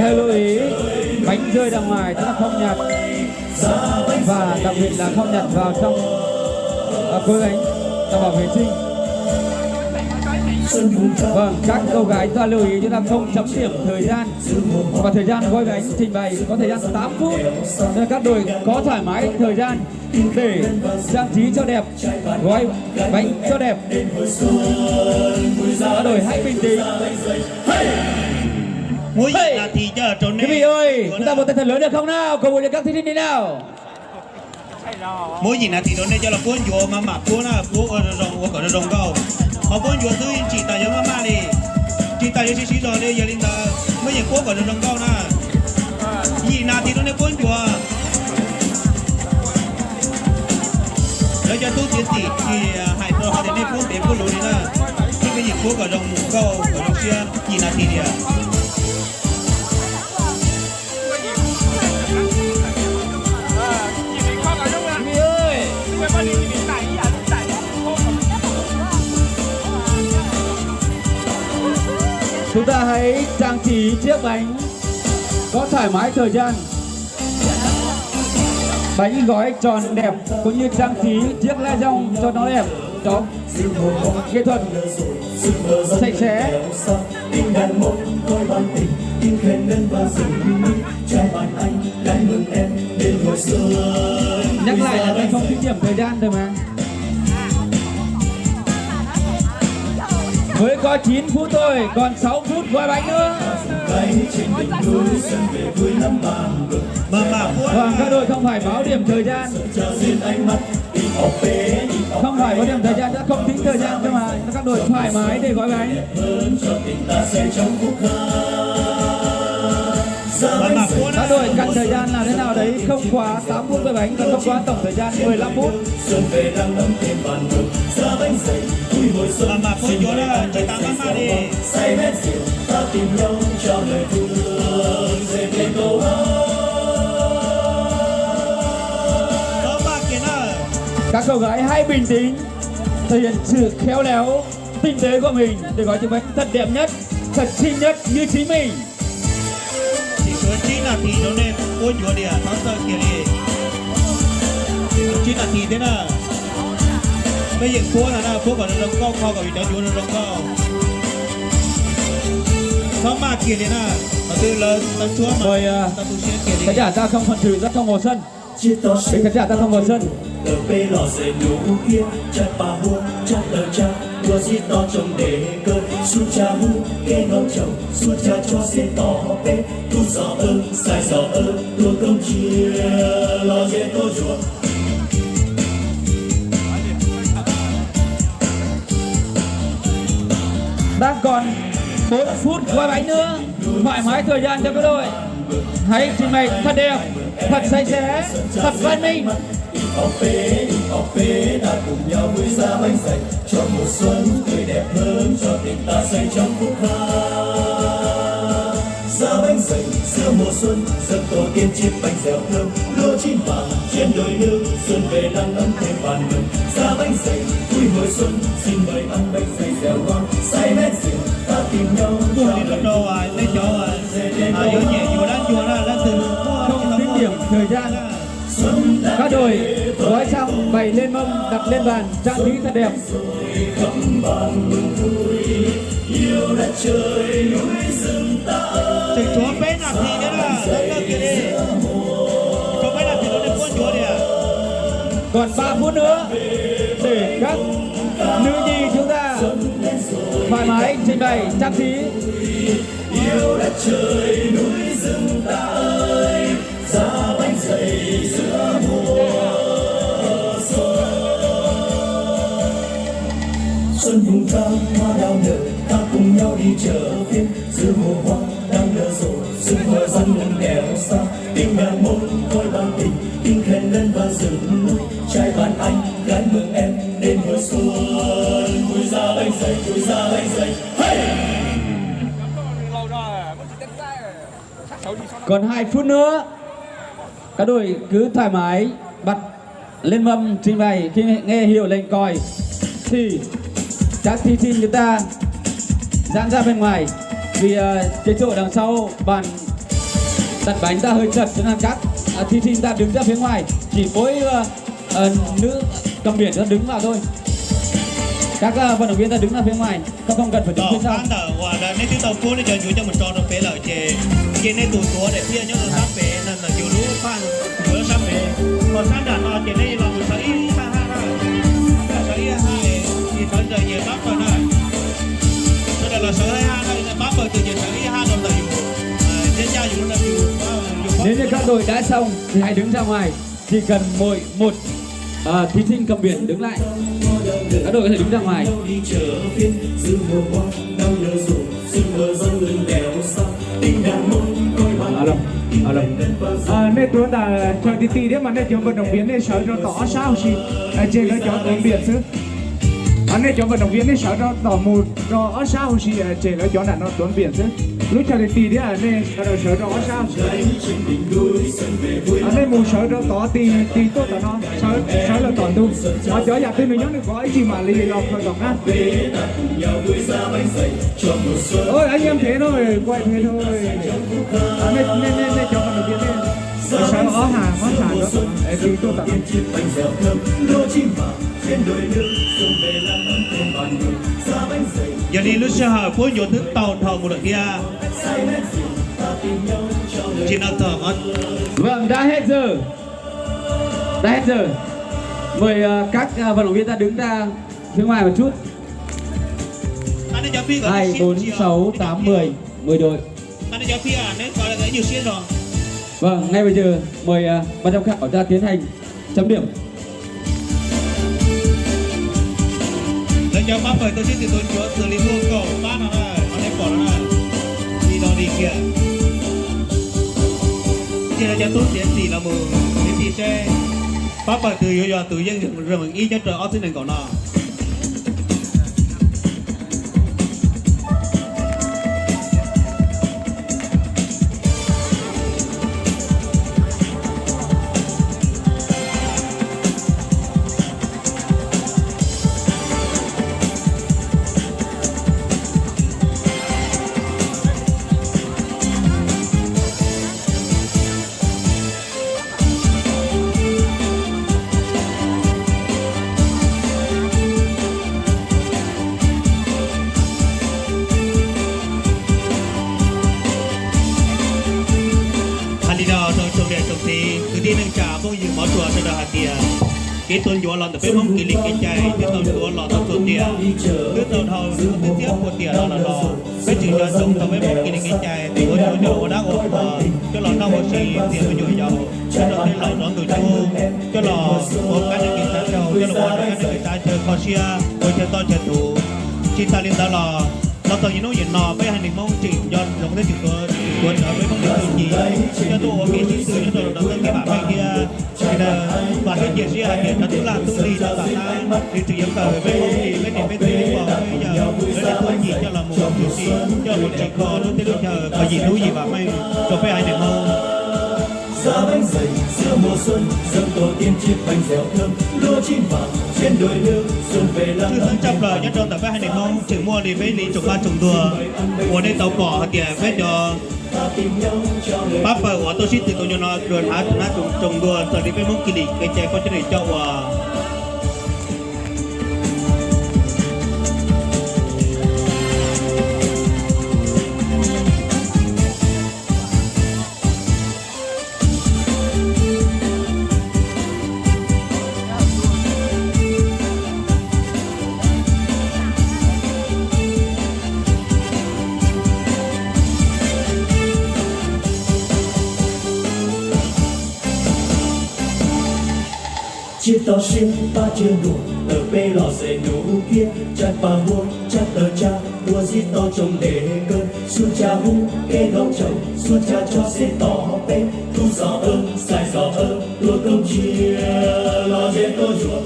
Hơi lưu ý, bánh rơi ra ngoài chúng ta không nhặt, và đặc biệt là không nhặt vào trong, à, khối bánh, đảm bảo vệ sinh. Vâng, các cô gái chúng ta lưu ý, chúng ta không chấm điểm thời gian. Và thời gian gói bánh trình bày có thời gian tám phút. Nên các đội có thoải mái thời gian để trang trí cho đẹp, gói bánh cho đẹp. Các đội hãy bình tĩnh. Muaj yim nas this coj los rau nej. Quý vị ơi, chúng ta một tay thật lớn được không nào? Cổ vũ cho các thí sinh đi nào. Muaj yim nas this rau nej coj los puab ncuav, maj mam puab na, puab ua zoo zoo, ua kom zoo zoo nkauj. Ho puab ncuav xwb, tsis tas yuav maj maj li, tsis tas yuav siv siv zog li. Yog li ntawd, muaj yim puab kom zoo zoo nkauj na. Yim nas this rau nej puab ncuav. Lawv cov tub txiav txim tsis hais rau hov tias nej puab ntev puab luv li na. Muaj yim puab kom zoo nkauj, kom zoo siab, yim nas this tiag. Chúng ta hãy trang trí chiếc bánh có thoải mái thời gian. Bánh gói tròn đẹp cũng như trang trí chiếc lá dong cho nó đẹp, cho nghệ thuật sạch sẽ. Nhắc lại là mình không tính điểm thời gian rồi mà. Mới có chín phút thôi, còn sáu phút gói bánh nữa. Vâng, các đội không phải báo điểm thời gian. Không phải báo điểm thời gian, đã không tính thời gian cơ mà. Các đội thoải mái để gói bánh. Các đội căn thời gian làm thế nào đấy, không quá tám phút gói bánh và không quá tổng thời gian mười lăm phút. Maj mam puab ncuav na, tsis tas maj maj li. Các cô gái hãy bình tĩnh, thể hiện sự khéo léo, tinh tế của mình để gói chiếc bánh thật đẹp nhất, thật xinh nhất như chính mình. Tsis tshuav tsib nas this rau nej puab ncuav tiag, txhob txawj kiag li. Tsis tshuav tsib nas this thiab na. Peb yeej puab no na, puab kom zoo zoo nkauj, kho kom yus cov ncuav zoo zoo nkauj. Txhob maj kiag li na, qhov twg lawv tau tshuab mas tau tu siab kiag li. Khán giả ta không phần thưởng, ta không màu sân. Khán giả ta không màu sân. Đang còn bốn phút gói bánh nữa. Thoải mái thời gian cho các đội. Hãy trình bày thật đẹp, thật sạch sẽ, thật văn minh. Tuaj li rau rau nej cov yuav nyiam yuav dab yuav na, leej twg muaj. Không tính điểm thời gian. Các đội gói xong bày lên mâm, đặt lên bàn, trang trí thật đẹp. Tseem tshuav peb nas this thiab na, txhob txawj kiag li. Tshuav peb nas this rau nej puab ncuav tiag. Còn ba phút nữa để các nữ nhi chúng ta thoải mái trình bày trang trí. Còn hai phút nữa, các đội cứ thoải mái bật lên mâm trình bày, khi nghe hiệu lệnh còi thì các thí sinh chúng ta giãn ra bên ngoài, vì ờ, cái chỗ đằng sau bàn Đặt bánh ta hơi chật cho nên các, à, thí sinh ta đứng ra phía ngoài, chỉ mỗi, ờ, ờ, nữ cầm biển ta đứng vào thôi. Các, ờ, vận động viên ta đứng ra phía ngoài, không, không cần phải đứng phía sau. Tab ntawm uas nej twb tau pub nej cov ncuav coj mus tso rau pem lawm ces, ces nej tus tuav daim thiaj nyob rau sab pem, ntawm yus lub phaj ncuav sab pem. Ho sab nram no ces nej los mus sawv ib haj haj na, sawv ib haj, ces sawv ntawm ces pab pawg na. Sawv daws los sawv ib haj na, pab pawg twg ces sawv ib haj rau ntawm yus, thiab ncaj yus rau yus. Nếu như các đội đã xong thì hãy đứng ra ngoài. Chỉ cần mỗi một, à, thí sinh cầm biển đứng lại. Các đội có thể đứng ra ngoài. Alo, alo. À, nej tuav ntawm chaw ti ti thiab mas nej cov vận động viên nej sawv rau tom ob sab huv si, tseg lawv cov tuav npias xwb. Nej cov vận động viên nej sawv rau tom mus rau ob sab huv si, tseg lawv cov nram no tuav npias xwb. Lub chaw ti ti thiab nej sawv rau, sawv rau ob sab huv si. Nej mus sawv rau tod ti, ti tuaj tom no, sawv, sawv lawm tom ntug. Ho cov yam twg nws nyob nws kov ib tsig mam li los khaws tom qab. Ôi, anh em thế thôi, quay thế thôi. Nej, nej, nej cov vận động viên nej sawv ob hàng, ob hàng rau tom no, ti tuaj tom no. Yog li lub sij hawm pub ncuav twb tau dhau mus lawm thiab. Tsis no txog. Vâng, đã hết giờ. Đã hết giờ. Mời, ờ, các, ờ, vận động viên ta đứng ra phía ngoài một chút. Hai, bốn, sáu, tám, mười, mười đội. Vâng, ngay bây giờ mời, ờ, ban giám khảo ta tiến hành chấm điểm. Lawv cov pab pawg tuaj sib tw tua ncuav xws li muaj kaum pab no na, ho nej pom no na, li no li kiag. Ces lawv cov tub txiav txim los mus txiav txim seb pab pawg twg yuav yog tus yeej zeem ib nyob rau ob txhiab nees nkaum no. Hais li no rau tsoom niam tsoom txiv kwv tij neej tsa phooj ywg hmov tshua sawv daws hais tias, kev tuav ncuav los ntawm peb Hmoob kev li kev cai twb tau tuav los tau txhua tiam, twb tau dhau twb txiab puag tiam no los los, peb tseem nco ntsoov tau peb Hmoob kev li kev cai tuav ncuav coj los ua dab ua qhua, coj los noj ua si, txiav me nyuam yaus, coj los tej laus zov ntug cub, coj los ua kab neeb kev xav caug, coj los ua kab neeb kev xav caug kho siab ua chaw toj chaw tus. Tsis tas li ntawd los, los txog niaj hnub niam no peb haiv neeg Hmoob tseem nco ntsoov thiab tseem tuav, tseem tuav rawv peb Hmoob txuj ci, coj tuaj ua kev sib tw nyob rau lub teb chaws vam meej thiab. Ces vam thiab cia siab hais tias cov tub lag tub lig rau tom qab nws tseem yuav kawm peb Hmoob li peb niam peb txiv pog peb yawg lawv tej txuj ci coj los mus txuj ci, coj los mus tsim kho lub teb lub chaw kom yim hnub yim vam meej rau peb haiv neeg Hmoob. Tshwj xeeb tshaj plaws nyob rau ntawm peb haiv neeg Hmoob tseem muaj li peb li tsoom pab tsoom ntuag uas nej tau pom hais tias peb cov pab pawg uas tuaj sib tw tus nyob no dua hnab tus hnab tsoom ntuag raws li peb Hmoob kev li kev cai peb cov neeg coj ua. Tsis tau siab pab tsis ntuag tawm peb los xes nus kiag, tsam pab huab tsam tawm tsam ua tsis tau tsoom ntev kawg, xub tsam hub kev hloov tsaus, xub tsam tso xes tom peb, tub xov ev xais xov ev tuaj koom tsiaj los ze tuaj zuag.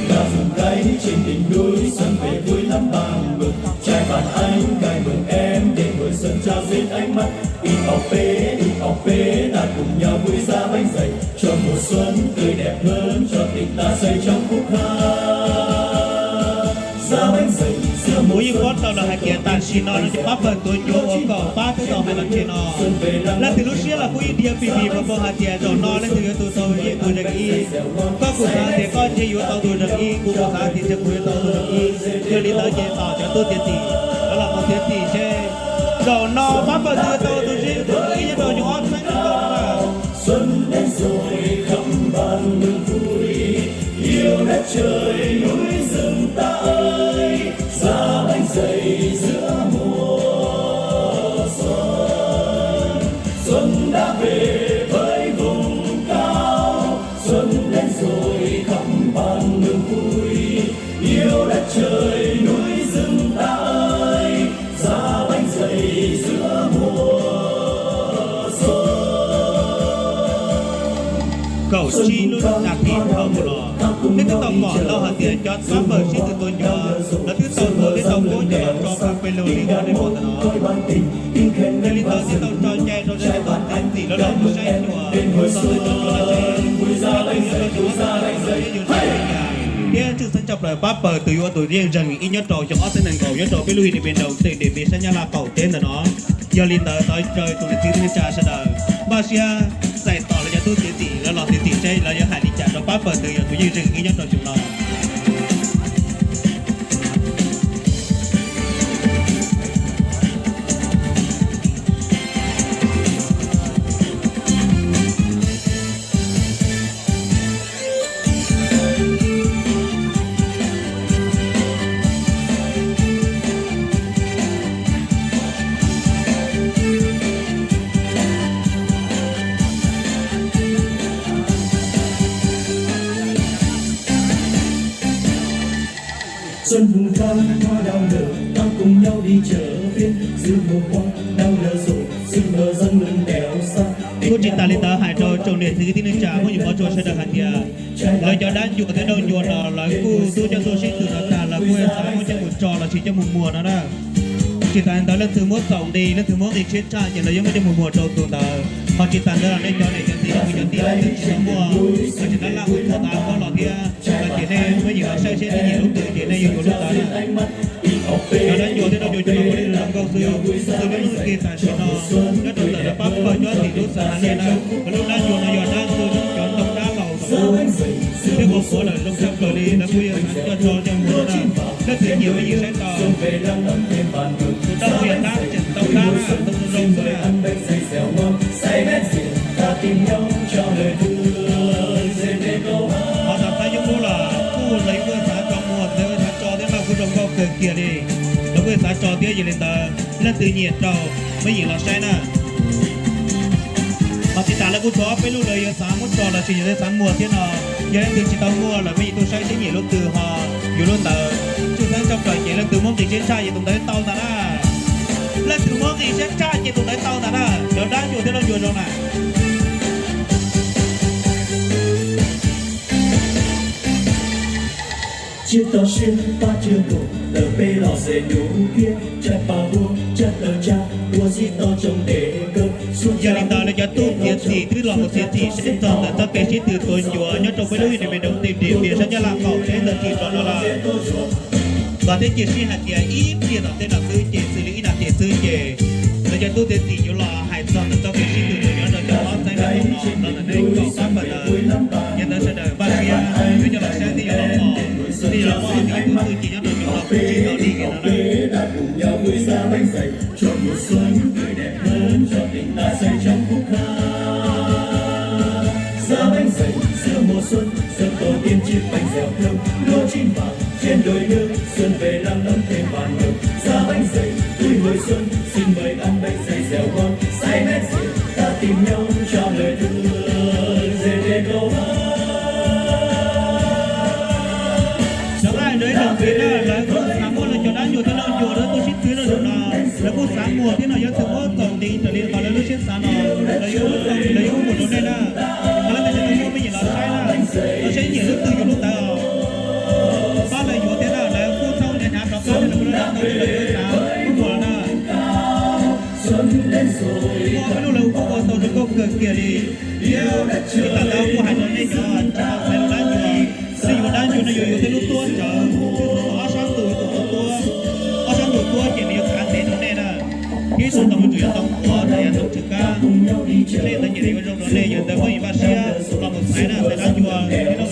Các vùng Tây trên đỉnh núi xuân về vui lắm bạn mừng, trai bạn anh cài mừng em để mùa xuân trao duyên ánh mắt. Ì ọc pế, ì ọc pế, ta cùng nhau vui ra bánh dày, cho mùa xuân tươi đẹp hơn, cho tình ta say trong phút khắc. Ra Yeej paub tau lawm hais tias tam sim no no ces pab pawg tuav ncuav uas kaum pab twb tau hais los tshis no. Leej twg lub siab los kuj yeej dhia pim pim npaum npaum hais tias zaum no leej twg yuav tus tau yeej tus zeem ib. Koj kuj xav tias koj ntshe yuav tau tus zeem ib, kuv kuj xav tias ntshe kuv yuav tau tus zeem ib. Yog li ntawd ces tos cov tub tiav tim, lawv los mus tiav tim seb zaum no pab pawg twg yuav tau tus zeem ib nyob rau xyoo ob txhiab nees nkaum no na. Xuân đến rồi khắp bản làng vui, yêu đất trời núi rừng ta ơi, da bánh dày giữa mùa xuân. Xuân đã về với vùng cao, xuân đến rồi khắp bản làng vui, yêu đất trời núi rừng ta ơi, da bánh dày giữa mùa xuân. Kaum tsib lub nas this dhau mus los, peb twb tau pom tau hais tias cov pab pawg sib tw tuav ncuav, lawv twb tau tuav thiab tau muab coj los tso pawg pes lug li qhov nej pom ntawm no. Yog li ntawd thiaj tau tso cai rau sawv daws tau txiav txim los los mus saib xyuas txog ntawm cov ncuav no seb leej twg yuav tau cov ncuav no los thiab yuav zoo li cas. Thiab tshwj xeeb tshaj plaws pab pawg twg yuav ua tus yeej zeem ib nyob rau xyoo ob txhiab nees nkaum nyob rau peb lub him Điện Biên Đồng, tỉnh Điện Biên, sab Nyab Laj qaum teb ntawm no. Yog li ntawd thov caw tus niam txiv kwv tij neej tsa sawv daws npaj siab txais tos lawv cov tub txiav txim, lawv los txiav txim seb lawv yuav hais li cas rau pab pawg twg yog tus yeej zeem ib nyob rau xyoo no. Xuân hùng khang hoa đào nở, ta cùng nhau đi chợ phiên, giữa mùa hoa đào nở rộ, sương mờ dâng lưng kéo xa. Kuj tsis tas li ntawd hais rau tsoom niam txiv kwv tij neej tsa Hmoob Nyuj Mov Tsua sawv daws hais tias lawv cov dab ncua thiab nraug ncua no lawv kuj twb coj tuaj sib tw no tag, lawv kuj xav muab coj mus tso los sis coj mus muag no na. Tsis tas li ntawd leej twg muab txaus nqi, leej twg muab nqi tshiab tshaj ces lawv yuav muab coj mus muag rau tus ntawd. Ho tsis tas ntawd los nej cov niam cov txiv cov kwv cov tij leej twg tsis tau muaj, lawv tseem tab laj hu tuaj tav koj los thiab, los ces nej muab nyiam los saib seb nej nyiam lub twg ces nej yuav yuav lub ntawd na. Cov dab ncua thiab nraug ncua cov no ua li zoo nkauj xwb, xws li lub ntiag tam sim no nyob rau ntawm lawv pab pawg nyob tim lub xav ha liaj na, lawv lub dab ncua no yog dab ntxwg cov ntoo dab laus tom ub, thiab qhov qhuav lawm zoo tshaj plaws li, lawv kuj yog coj tso coj muag no na. Leej twg nyiam muab nyiam saib tau. Tus dab kuj yog dab tseem ntoo dab na, ntoo zoo zoo xwb na. Ho tam sim no yog lub los kuj lawv kuj xav tso muag, lawv xav tso thiab mas kuj zoo nkauj kawg kiag li. Lawv kuj xav tso thiab, yog li ntawd leej twg nyiam rau muab nyiam los saib na. Ho tsis tas lawv kuj tshuav ob peb lub lawv yuav xav muab tso los sis yuav xav muag thiab no. Yog leej twg tsis tau muag lawm muab nyiam tuaj saib seb nyiam lub twg ho yuav lub ntawd. Tshwj xeeb tshaj plaws ces leej twg muab nqi tshiab tshaj ces tus ntawd tau ntag na. Leej twg muab nqi tshiab tshaj ces tus ntawd tau ntag na, cov dab ncua thiab nraug ncua zoo na. Chiếc to siếc pab chưa đủ, tờ pê lò xề đủ thiết, chặt pa vuông, chặt tờ cha, ua xí to trông để cơ. Yog li ntawd lawv cov tub txiav txim twb los mus txiav txim seb txog ntawm txoj kev sib tw tuav ncuav nyob rau peb lub him Điện Biên Đồng, tỉnh Điện Biên, sab Nyab Laj qaum teb ntawm tim rov no lawm. Kom thiab cia siab hais tias ib pliag tom ntej no xwb ces xws li ib nas this xwb ces lawv cov tub txiav txim yuav los hais txog ntawm txoj kev sib tw tuav ncuav nyob rau cov ob txhiab nees nkaum no rau ntawm nej ib tsoom pab pawg ntawd. Yog ntawd sawv daws npaj siab yuav coj los saib thiab yuav los pom, thiab yuav los paub hais tias tus twg ces nyob rau cov no kuj tsis tau li kiag no na. Cov laij ntawd ib tsoom txiv na, lawv kuj xav muaj lawv cov dab ncua thiab nraug ncua lawv tuaj sib tw lawm no, lawv kuj xav muag thiab no, yog leej twg muab txaus nqi raws li qhov lawv lub siab xav no, lawv yuav, lawv yuav muag rau nej na. Ho leej twg tsis tau muag peb nyiam los saib na, los saib nyiam lub twg yuav lub ntawd os. Pab lawv yuav thiab na, lawv kuj txhawj hnyav hnyav rov qab thiab, lawv kuj lub dab ntawd lawv yuav xav muab muag na. Muaj peb lub lawv kuj ua tau zoo nkauj kawg kiag li. Thiab tsis tas ntawd kuj hais rau nej cov tsis tau xaiv lub dab ncua, nej yuav dab ncua nej yuav yuav tej lub tuab tsawv, twb txog ob sab ntuj tus tuab tuab, ob Ces nws yuav khav ntev rau nej na. Ib tug ntawd kuj tsuas yuav tau quav, tsuas yuav tau tsw kab. Tej ntawd ces nws yuav zoo rau nej, yog ntawd peb yuav npaj siab los mus xaiv na, xaiv dab cuag thiab